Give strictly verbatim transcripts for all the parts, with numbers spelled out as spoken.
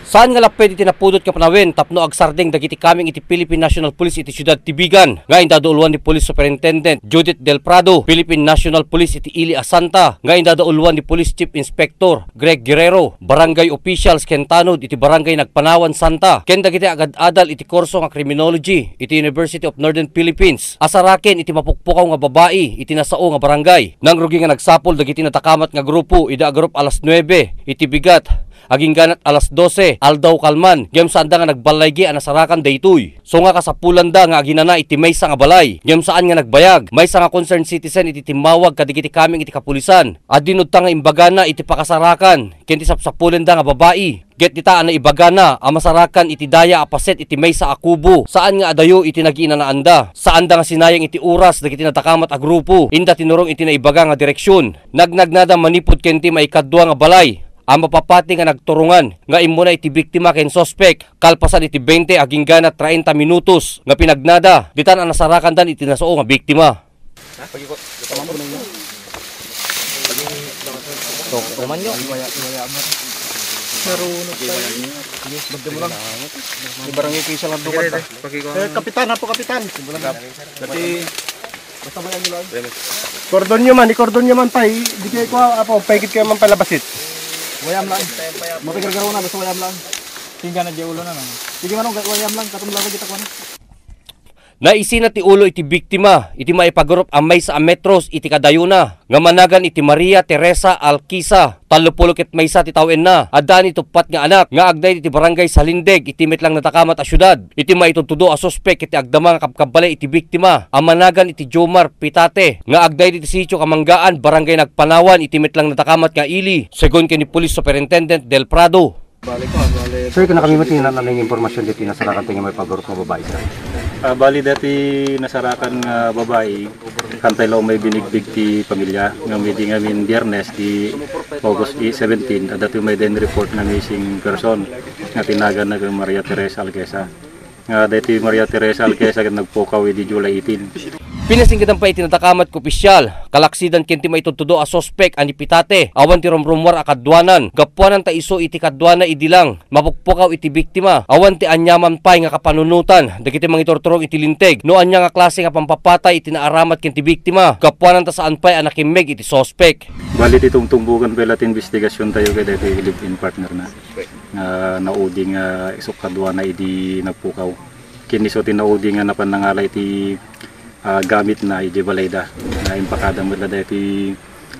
Saan nga lapped iti napudot nga panawen tapno agsardeng dagiti kameng iti Philippine National Police iti Siudad ti Vigan nga indadauluan ni Police Superintendent Judith Del Prado, Philippine National Police iti Ili a Santa nga indadauluan ni Police Chief Inspector Greg Guerrero, barangay officials ken tanod iti Barangay Nagpanawan Santa, ken dagiti agad-adal iti kurso nga criminology iti University of Northern Philippines a saraken iti mapukpukaw nga babai iti nasao nga barangay. Nangrugi nga nagsapul dagiti nadakamat nga grupo idi agarup alas nuebe iti bigat agingganat alas dose, aldaw kalman, ngem saanda nga nagballaygi a nasarakan daytoy. Sunga kasapulanda nga aginana iti maysa nga balay, ngem saan nga nagbayag. Maysa nga concerned citizen iti timmawag kadagiti kameng iti kapulisan a dinudta nga imbagana iti pakasarakan ken ti sapsapulenda nga babai. Ket dita a naibagana a masarakan iti daya a paset iti maysa a kubo, saan nga adayo iti nagiinanaanda. Saanda nga sinayang iti oras dagiti nadakamat a grupo, inda tinurong iti naibaga nga direksion. Nagnagnada manipud ken ti maikadua nga balay a mapapati nga nagturungan nga immuna iti biktima ken suspek kalpasan iti bainte agingganat traenta minutos nga pinagnada ditan a nasarakandan iti nasao nga biktima. Tok, uman nyo. Narunod tayo. Sige, bagda mo lang. May barangay kayo sa Landukan. Eh, kapitan, hapo kapitan. Dati, basta wayam nyo lang. Kordon nyo man, ikordon nyo man pa, di kayo ko, apo, paikit kayo man palabasit. Wayam lang. Mapigargaraw na, basta wayam lang. Tingga na di ulo na, no? Sige, manong, wayam lang, katong lawa kita kuha na. Naisina ti ulo iti biktima iti maipagurup a maysa a metros iti kadayona nga managan iti Maria Teresa Alquiza, tallopulo ket maysa ti tawenna. Addaan iti uppat nga anak nga agdaydi iti Barangay Salindeg iti met lang nadakamat a siudad. Iti maitudtudo a suspek iti agdama nga kabkabbalay iti biktima a managan iti Jomar Pitate nga agdaydi iti Sitio Kamanggaan, Barangay Nagpanawan iti met lang nadakamat nga ili, segun ken ni Police Superintendent Del Prado. Sir, kuna kami met ti nanang impormasyon ditoy nasarakan ti nga maipagurup nga babai, sir. Ah, bali dati nasarakan nga babai, kantay law may binigbig ti pamilya, nga may di ngamin Biyernes, di August seventeen, adda ti may den report nga missing person, nga tinagan na kay Maria Teresa Alqueza. Nga daytoy Maria Teresa Alqueza ket nagpukaw idi July eighteen. Pinasinggetan pay iti nadakamat nga opisyal, kalaksidan ken ti maitudtudo a suspek a ni Pitate, awan ti rumrummuar a kaduanan, gapuanan ta isu iti kaduana idi lang mapukpukaw iti biktima. Awan ti aniaman pay nga kapanunotan dagiti mangiturturong iti linteg no ania nga klase nga pampapatay iti naaramat ken ti biktima, gapuanan ta saan pay a nakimmeg iti suspek. Bali ti tungtungbogan pay la ti investigasyon tayo ket daytoy live-in partner na. Nga naudi nga isu kaduana idi nagpukaw. Ken isu ti naudi nga napan nangala iti, ah, gamitna idiay balayda. Nga impakada met la daytoy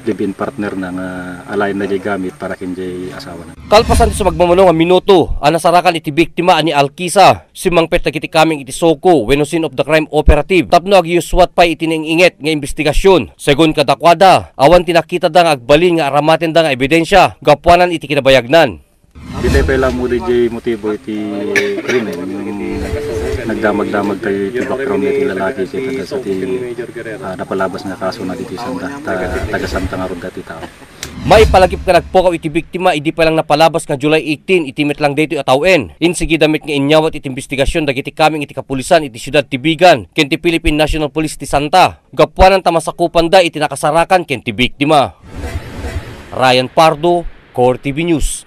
live-in partner na nga alaenna diay gamit para ken diay asawana. Kalpasan ti sumagmamano nga minuto a nasarakan iti biktima a ni Alqueza, simmangpet dagiti kameng iti SOCO wenno scene of the crime operative tapno agyuswat pay iti naing-inget nga imbestigasyon. Segun kadakuada, awan ti nakitada nga agbalin nga aramatenda nga ebidensia gapuanan iti kinabayagnan. Di tayo pala mo di jay motibo iti krimen. Nagdamag-damag tayo iti background iti lalaki iti taga sa ti, ah, napalabas nga kaso na diti Santa, ta-, taga Santa nga rod dati tao. Maipalagip nga nagpukaw iti biktima idi pa lang napalabas nga July eighteen iti met lang daytoy a tawen. Insigida met nga inyawat iti imbestigasyon dagiti kameng iti kapulisan iti siudad ti Vigan ken ti Philippine National Police ti Santa. Gapuanan ta masakupanda iti nakasarakan ken ti biktima. Ryan Pardo, Core T V News.